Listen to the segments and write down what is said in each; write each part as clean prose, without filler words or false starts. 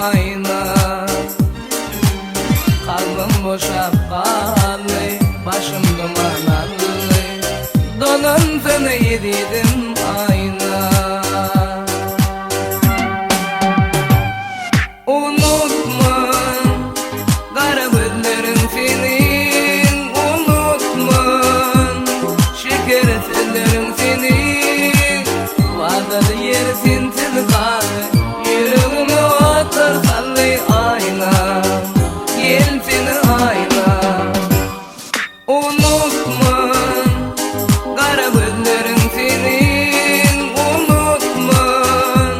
aýna. Kalbym boşap galdy, başym duman aldy, Dolansyny ezizim aýna. Unutma, gara gözleriň seniň, Unutman, şeker sözleriň seniň, Wadaly ýer sensiz galdy, Ýüregime otlar saldy aýna, Gelsene aýna. Unutman, gara gözleriň seniň, Unutman,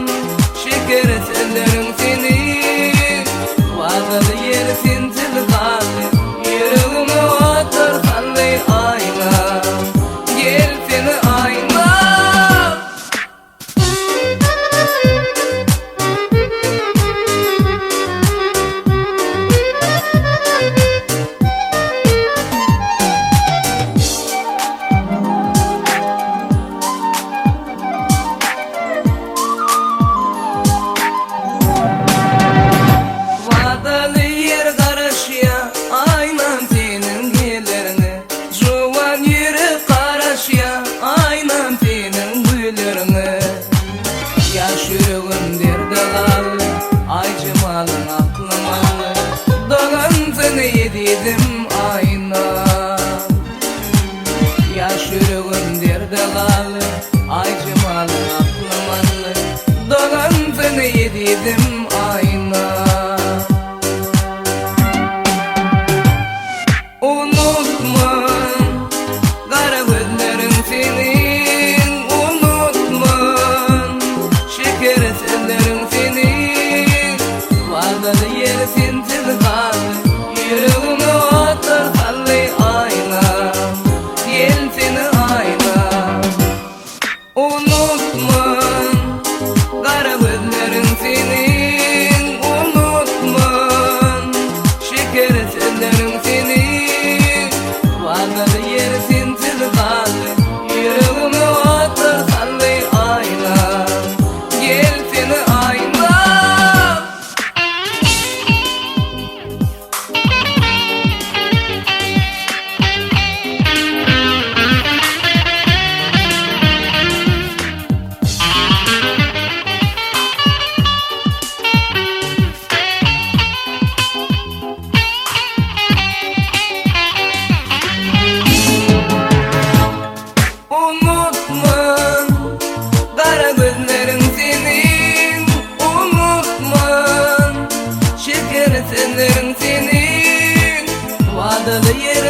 şeker sözleriň seniň, Wadaly ýer sensiz galdy, Ýüregime otlar saldy aýna, Gelsene aýna. Wadaly ýer garaşýa, Aýnam seniň geleriňe. Juwan ýürek garaşýa, Aýnam seniň gülerňe. Ýaş ýüregim derde galdy, Aý jemalyň aklym aldy. Dolan seni ezizim Aýna. Ýaş ýüregim derde galdy, Aý jemalyň aklym aldy. Dolan seni ezizim Aýna. Unutman, gara gözleriň seniň, Unutman, şeker sözleriň seniň, Wadaly ýer sensiz galdy, Ýüregime otlar saldy aýna, Gelsene aýna. Unutman, gara gözleriň seniň, Unutman, şeker sözleriň seniň, Wadaly ýer sensiz galdy, Ýüregime otlar saldy aýna, Gelsene aýna. Unutman, gara gözleriň seniň, Unutman, şeker sözleriň seniň, Wadaly ýer.